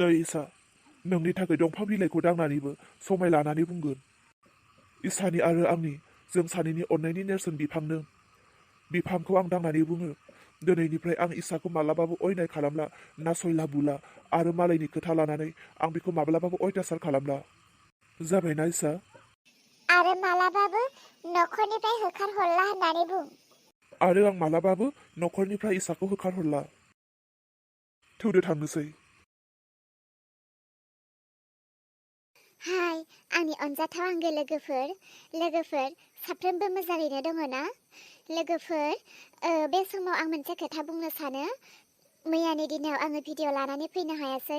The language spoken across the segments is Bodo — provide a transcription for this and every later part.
नै इसा नोंनि थाखाय दंफां बिलाइखौ दांनानैबो समाय लानानै बुंगोन इसानि आरो आंनि जों सानैनि अननायनि नेरसोन बिफांनो बिफांखौ आं दांनानै बुङो दिनैनिफ्राय आं इसाखौ मालाबाबो अयनाय खालामला नासयला बुला आरो मालायनि खोथा लानानै आं बेखौ माब्लाबाबो अयथासार खालामला जाबायना इसा आरो मालाबाबो नखरनिफ्राय होखारहरला होननानै बुं आरो आं मालाबाबो नखरनिफ्राय इसाखौ होखारहरला थौदो थांनोसै हाय आंनि अनजाथाव आंगो लोगोफोर साफ्रोमबो मोजाङैनो दङ ना लोगोफोर बे समाव आं मोनसे खोथा बुंनो सानो मैयानि दिनाव आङो भिडिअ लानानै फैनो हायासै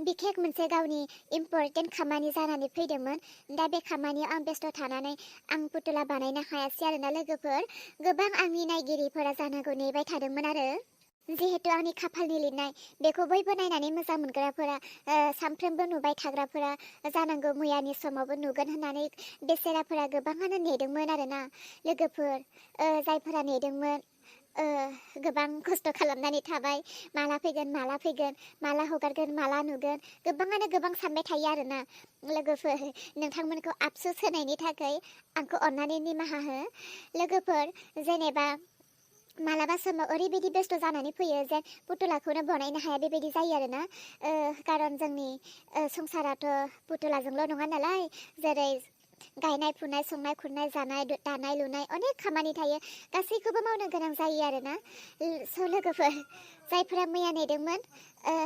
बिखेक मोनसे गावनि इम्परटेन्ट खामानि जानानै फैदोंमोन दा बे खामानियाव आं बेस्थ थानानै आं पुतुला बानायनो हायासै आरोना लोगोफोर गोबां आंनि नायगिरिफोरा जानांगौ नेबाय थादोंमोन आरो जिहेतु आंनि खाफालनि लिरनाय बेखौ बयबो नायनानै मोजां मोनग्राफोरा सानफ्रोमबो नुबाय थाग्राफोरा जानांगौ मैयानि समावबो नुगोन होननानै बेसेराफोरा गोबाङानो नेदोंमोन आरोना लोगोफोर जायफोरा नेदोंमोन गोबां खस्थ खालामनानै थाबाय माला फैगोन माला हगारगोन माला नुगोन गोबाङानो गोबां सानबाय थायो आरोना लोगोफोर नोंथांमोनखौ आफसुस होनायनि थाखाय आंखौ अननानै निमाहा हो लोगोफोर जेनेबा मालाबा समाव ओरैबायदि बेस्थ जानानै फैयो जे पुतुलाखौनो बनायनो हाया बेबायदि जायो आरोना खारन जोंनि संसाराथ पुतुलाजोंल नङा नालाय जेरै गायनाय फुनाय संनाय खुरनाय जानाय दानाय लुनाय अनेक खामानि थायो गासैखौबो मावनो गोनां जायो आरोना स लोगोफोर जायफोरा मैया नेदोंमोन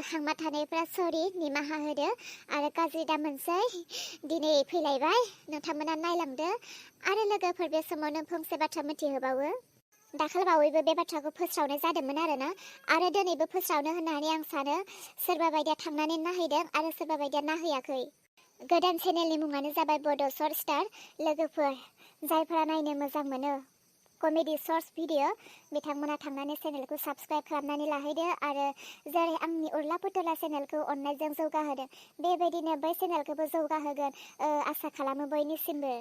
हांमा थानायफोरा सरि निमाहा होदो आरो गाज्रि दामोनसै दिनै फैलायबाय नोंथांमोना नायलांदो आरो लोगोफोर बे समावनो फंसे बाथ्रा मिथिहोबावो दाखालिबावैबो बे बाथ्राखौ फोस्रावनाय जादोंमोन आरो दिनैबो फोस्रावनो होननानै आं सानो सोरबा बायदिया थांनानै नायहैदों आरो सोरबा बायदिया नायहैयाखै गोदान चेनेलनि मुङानो जाबाय बड शर्ट स्टार लोगोफोर जायफोरा नायनो मोजां मोनो कमेडि शर्ट्स भिडिअ बिथांमोना थांनानै चेनेलखौ साबस्क्राइब खालामनानै लाहैदो आरो जेरै आंनि उर्ला पुतुला चेनेलखौ अननायजों जौगाहोदों बेबायदिनो बै चेनेलखौबो जौगाहोगोन आसा खालामो बयनिसिमबो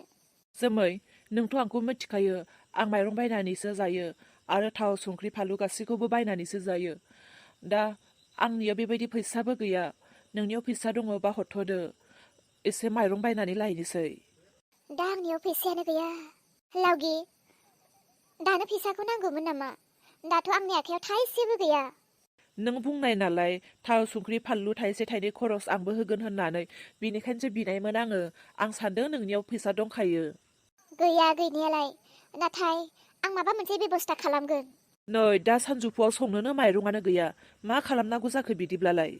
जोमै नोंथ' आंखौ मिथिखायो आं माइरं बायनानैसो जायो आरो थाव संख्रि फानलु गासैखौबो बायनानैसो जायो दा आंनियाव बेबायदि फैसाबो गैया नोंनियाव फैसा दङबा हरथ'दो एसे माइरं बायनानै लायनोसै दा आंनियाव फैसायानो गैया लावगि दानो फैसाखौ नांगौमोन नामा दाथ' आंनि आखायाव थाइसेबो गैया नों बुंनाय नालाय थाव संख्रि फानलु थाइसे थाइनै खरस आंबो होगोन होननानै बिनिखायनोसो बिनायमोन आं सानदों नोंनियाव फैसा दंखायो गैया गैनायालाय नाथाय आं माबा मोनसे बेबस्था खालामगोन नै दा सानजौफुआव संनोनो माइरंआनो गैया मा खालामनांगौ जाखो बिदिब्लालाय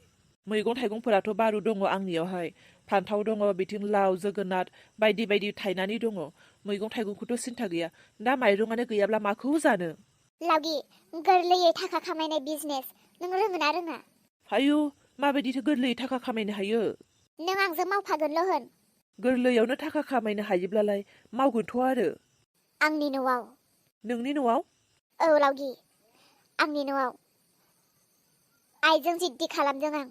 मैगं थाइगंफोराथ' बारु दङ आंनियावहाय फान्थाव दङ बिथिं लाव जोगोनार बायदि बायदि थायनानै दङ मैगं थाइगंखौथ' सिन्था गैया दा माइरंआनो गैयाब्ला माखौ जानो लावगि गोरलैयै थाखा खामायनाय बिजनेस नों रोङोना रोङा आयु माबायदिथो गोरलैयै थाखा खामायनो हायो नों आंजों मावफागोनल' होन गोरलैयावनो थाखा खामायनो हायोब्लालाय मावगोनथ' आरो आंनि न'आव नोंनि न'आव औ लावगि आंनि न'आव आइजों जिद्दि खालामदों आं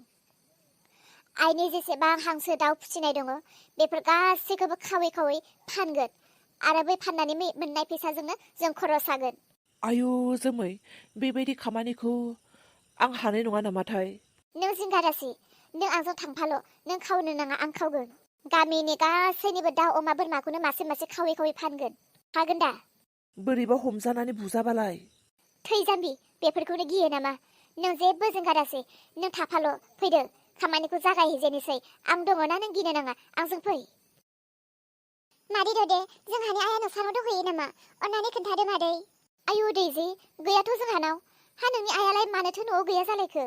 आइनि जेसेबां हांसो दाउ फिसिनाय दङ बेफोर गासैखौबो खावै खावै फानगोन आरो बै फाननानै मोननाय फैसाजोंनो जों खरस जागोन आयु जोमै बेबायदि खामानिखौ आं हानाय नङा नामाथाय नों जिंगारासि नों आंजों थांफाल' नों खावनो नाङा आं खावगोन गामिनि गासैनिबो दाउ अमा बोरमाखौनो मासे मासे खावै खावै फानगोन हागोन दा बोरैबा हमजानानै बुजाबालाय थै जाम्बि बेफोरखौनो गियो नामा नों जेबो जिंगारासि नों थाफाल' फैदो खामानिखौ जागायहैजेनोसै आं दङना नों गिनो नाङा आंजों फै मादै दे जोंहानि आइया नोंसानाव दंहैयो नामा अन्नानै खोन्थादो मादै आयु दैजि गैयाथ' जोंहानाव हा नोंनि आइयालाय मानोथो न'आव गैया जालायखो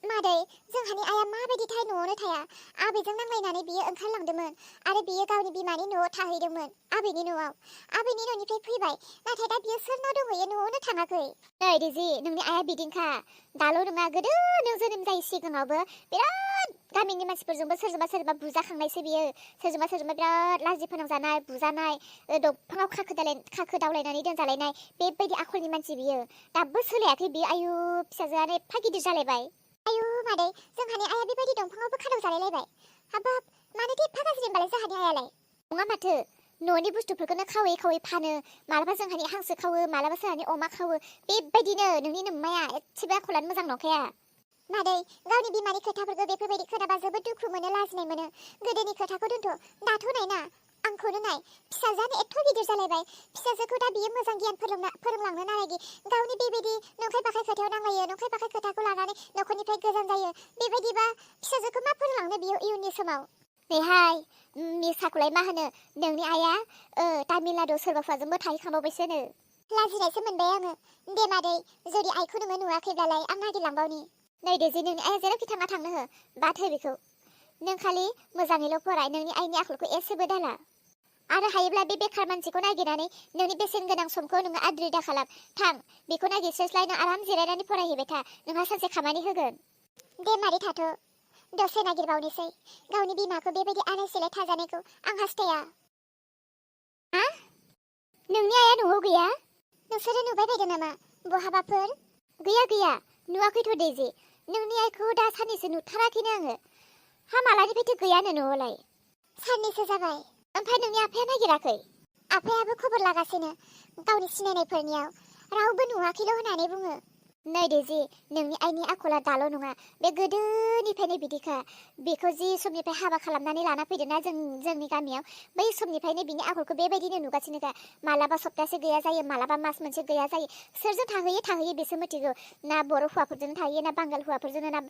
मादै जोंहानि आइया माबायदिथाय न'आवनो थाया आबैजों नांलायनानै बियो ओंखारलांदोंमोन आरो बियो गावनि बिमानि न'आव थाहैदोंमोन आबैनि न'आव आबैनि न'निफ्राय फैबाय नाथाय दा बियो सोरनाव दंहैयो न'आवनो थाङाखै नै दैजि नोंनि आइया बिदिनोखा दाल' नङा गोदो नों जोनोम जायै सिगाङावबो बिराद गामिनि मानसिफोरजोंबो सोरजोंबा बुजाखांनायसो बियो सोरजोंबा बिराद लाजि फोनांजानाय बुजानाय दंफाङाव खाखोदावलायनानै दोनजालायनाय बेबायदि आखलनि मानसि बियो दाबो सोलायाखै बियो आयु फिसाजोआनो एफा गिदिर जालायबाय आयु मादै जोंहानि आइया बेबायदि दंफाङावबो खादाव जालायलायबाय हाबाब मानोथो एफा गाज्रि होनबालाय जोंहानि आइयालाय नङा माथो न'नि बुस्थुफोरखौनो खावै खावै फानो मालाबा जोंहानि हांसो खावो मालाबा जोंहानि अमा खावो बेबायदिनो नोंनि नोम्माया एसेबो आखलानो मोजां नंखाया मादै गावनि बिमानि खोथाफोरखौ बेफोरबायदि खोनाबा जोबोद दुखु मोनो लाजिनाय मोनो गोदोनि खोथाखौ दोनथ' दाथ' नायना आंखौनो नाय फिसाजोआनो एथ' गिदिर जालायबाय फिसाजोखौ दा बियो मोजां गियान फोरोंलांनो नालागि गावनि बेबायदि नंखाय बाखाय खोथायाव नांलायो नंखाय बाखाय खोथाखौ लानानै न'खरनिफ्राय गोजान जायो बेबायदिबा फिसाजोखौ मा फोरोंलांनो बियो इयुननि समाव बेहाय मिसाखौलाय मा होनो नोंनि आइया तामिलनाडु सोरबा हौवाजोंबो थाहैखांबावबायसोनो लाजिनायसो मोनबाय आङो दे मादै जुदि आइखौ नोङो नुवाखैब्लालाय आं नागिरलांबावनि नै देजि नोंनि आइया जेरावखि थाङा थांनो हो बाद हो बेखौ नों खालि मोजाङैल' फराय नोंनि आइनि आखलखौ एसेबो दाला आरो हायोब्ला बे बेखार मानसिखौ नागिरनानै नोंनि बेसेन गोनां समखौ नोङो आद्रि दा खालाम थां बेखौ नागिरस्लायस्लाय नों आराम जिरायनानै फरायहैबाय था नोंहा सानसे खामानि होगोन दे मादै थाथ' दसे नागिरबावनोसै गावनि बिमाखौ बेबायदि आलाय सिलाय थाजानायखौ आं हास्थाया हा नोंनि आइया न'आव गैया नोंसोरो नुबाय बायदों नामा बहाबाफोर गैया नुवाखैथ' दैजि नोंनि आइखौ दा साननैसो नुथाराखैनो आङो हा मालानिफ्रायथो गैयानो न'आवलाय साननैसो जाबाय ओमफ्राय नोंनि आफाया नागिराखै आफायाबो खबर लागासिनो गावनि सिनायनायफोरनियाव रावबो नुवाखैल' होननानै बुङो नै दैजि नोंनि आइनि आखला दाल' नङा बे गोदोनिफ्रायनो बिदिखा बेखौ जि समनिफ्राय हाबा खालामनानै लाना फैदोंना जोंनि गामियाव बै समनिफ्रायनो बिनि आखलखौ बेबायदिनो नुगासिनोखा मालाबा सप्तासे गैया जायो मालाबा मास मोनसे गैया जायो सोरजों थाहैयो बेसो मिथिगौ ना बर' हौवाफोरजों थाहैयो ना बांगाल हौवाफोरजों ना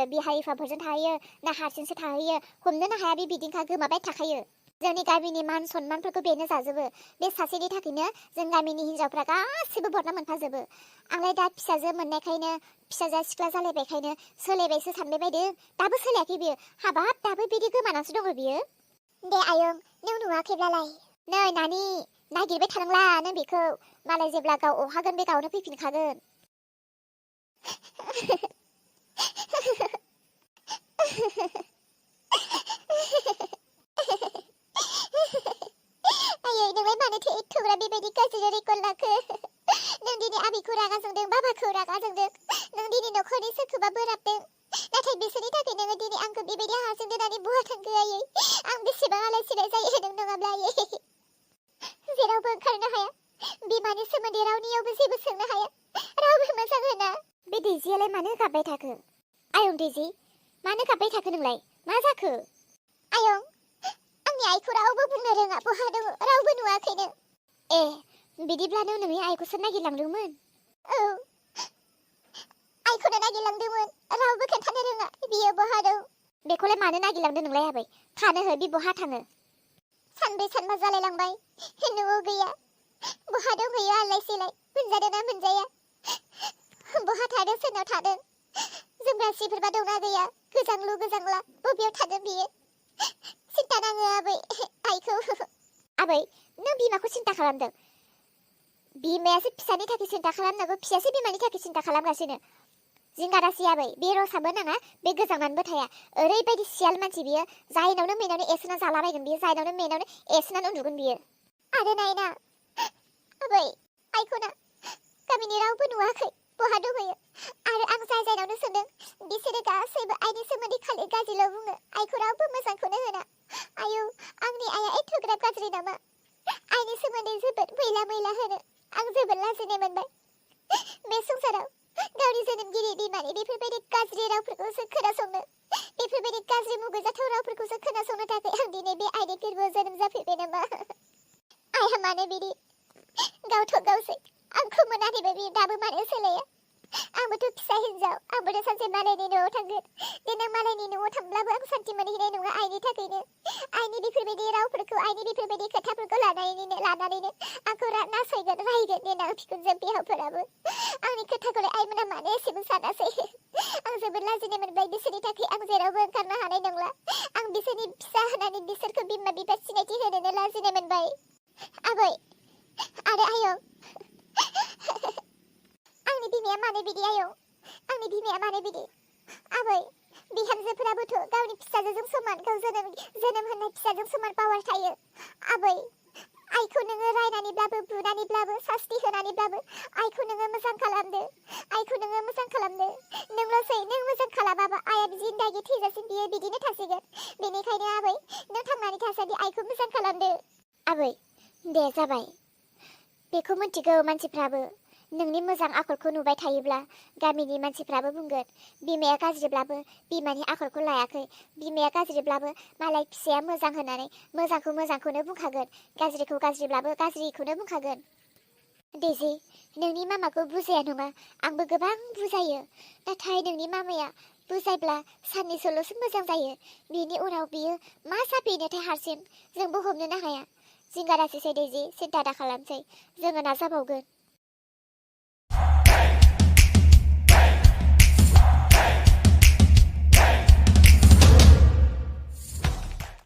बिहारि हौवाफोरजों थाहैयो ना हारसिंसो थाहैयो हमनोनो हाया बे बिदिनखा गोमाबाय थाखायो जोंनि गामिनि मान सनमानफोरखौ बेनो जाजोबो बे सासेनि थाखायनो जों गामिनि हिनजावफ्रा गासिबो बरना मोनफाजोबो आंलाय दा फिसाजो मोननायखायनो फिसाजोआ सिख्ला जालायबायखायनो सोलायबायसो सानबाय बायदों दाबो सोलायाखै बियो हाबाब दाबो बिदि गोमानासो दङ बियो दे आयं नों नुवाखैब्लालाय नै नानि नागिरबाय थानांला नों बेखौ मालाय जेब्ला गाव अहागोन बे गावनो फैफिनखागोन आयै नोंलाय मानोथो एथ'ग्रा बेबायदि गाज्रि रेकर्ड लाखो नों दिनै आबिखौ रागा जोंदों बाबाखौ रागा जोंदों नों दिनै न'खरनि सोरखौबा बोराबदों नाथाय बिसोरनि थाखाय नोङो दिनै आंखौ बेबायदि हारसिं दोननानै बहा थांखो आयै आं बेसेबां आलाय सिलाय जायो नों नङाब्ला आयै जेरावबो ओंखारनो हाया बिमानि सोमोन्दै रावनियावबो जेबो सोंनो हाया रावबो मोजां होना बे दैजियालाय मानो गाबबाय थाखो आयं दैजि मानो गाबबाय थाखो नोंलाय मा जाखो आयं आंनि आइखौ रावबो बुंनो रोङा बहा दङ रावबो नुवाखैनो ए बिदिब्ला नों नोंनि आइखौसो नागिरलांदोंमोन औ आइखौनो नागिरलांदोंमोन रावबो खोन्थानो रोङा बियो बहा दं बेखौलाय मानो नागिरलांदों नोंलाय आबै थानो हो बि बहा थाङो सानब्रै सानबा जालायलांबाय न'आव गैया बहा दंहैयो आलाय सिलाय मोनजादोंना मोनजाया बहा थादों सोरनाव थादों जोमग्रा सिफोरबा दंना गैया गोजांला बबेयाव थादों बियो सिन्था नाङो आबै आइखौ आबै नों बिमाखौ सिन्था खालामदों बिमायासो फिसानि थाखाय सिन्था खालामनांगौ फिसायासो बिमानि थाखाय सिन्था खालामगासिनो जिंगारासि आबै बे रसाबो नाङा बे गोजांनानैबो थाया ओरैबायदि सियाल मानसि बियो जायनावनो मेनावनो एसोना जालाबायगोन बियो जायनावनो मेनावनो एसोनानो उन्दुगोन बियो आरो नायना आबै आइखौना गामिनि रावबो नुवाखै बहा दंहैयो आरो आं जायनावनो सोंदों बिसोरो गासैबो आइनि सोमोन्दै खालि गाज्रिल' बुङो आइखौ रावबो मोजांखौनो होना आयौ आंनि आइया एथ'ग्राब गाज्रि नामा आइनि सोमोन्दै जोबोद मैला होनो आं जोबोद लाजिनाय मोनबाय बे संसाराव गावनि जोनोमगिरि बिमानि बेफोरबायदि गाज्रि रावफोरखौसो खोनासंनो बेफोरबायदि गाज्रि मुगैजाथाव रावफोरखौसो खोनासंनो थाखाय आं दिनै बे आइनि गोरबोआव जोनोम जाफैबाय नामा आइहा मानो बिदि गावथ' गावसै आंखौ मोनाखैबो बे दाबो मानो सोलाया आंबोथ' फिसा हिनजाव आंबोथ' सानसे मालायनि न'आव थांगोन देनां मालायनि न'आव थांब्लाबो आं सान्थि मोनहैनाय नङा आइनि थाखायनो आइनि बेफोरबायदि रावफोरखौ आइनि बेफोरबायदि खोथाफोरखौ लानानैनो आंखौ नासयगोन रायगोन देनां बिखुनजो बिहावफोराबो आंनि खोथाखौलाय आइमोना मानो एसेबो सानासै आं जोबोद लाजिनाय मोनबाय बिसोरनि थाखाय आं जेरावबो ओंखारनो हानाय नंला आं बिसोरनि फिसा होनानै बिसोरखौ बिमा बिफा सिनायथि होनोनो लाजिनाय मोनबाय आबै आरो आयं आंनि बिमाया मानो बिदि आयं आंनि बिमाया मानो बिदि आबै बिहामजोफोराबोथ' गावनि फिसाजोजों समान गाव जोनोम होनाय फिसाजों समान पावार थायो आबै आइखौ नोङो रायनानैब्लाबो बुनानैब्लाबो सास्ति होनानैब्लाबो आइखौ नोङो मोजां खालामदो नोंल'सै नों मोजां खालामाबा आइया जिन्दागि थैजासिम बियो बिदिनो थासिगोन बेनिखायनो आबै नों थांनानै थासान्दि आइखौ मोजां खालामदो आबै दे जाबाय बेखौ मिथिगौ मानसिफ्राबो नोंनि मोजां आखलखौ नुबाय थायोब्ला गामिनि मानसिफ्राबो बुंगोन बिमाया गाज्रिब्लाबो बिमानि आखलखौ लायाखै, बिमाया गाज्रिब्लाबो मालाय फिसाया मोजां होननानै मोजांखौ मोजांखौनो बुंखागोन, गाज्रिखौ गाज्रिब्लाबो गाज्रिखौनो बुंखागोन। दैजि, नोंनि मामाखौ बुजाया नङा, आंबो गोबां बुजायो, नाथाय नोंनि मामाया बुजायब्ला साननैसोल'सो मोजां जायो, बिनि उनाव बियो मा जाफैनोथाय हारसिं जोंबो हमनोनो हाया। जिंगा दासिसै दैजि, सिन्था दा खालामसै, जोङो नाजाबावगोन।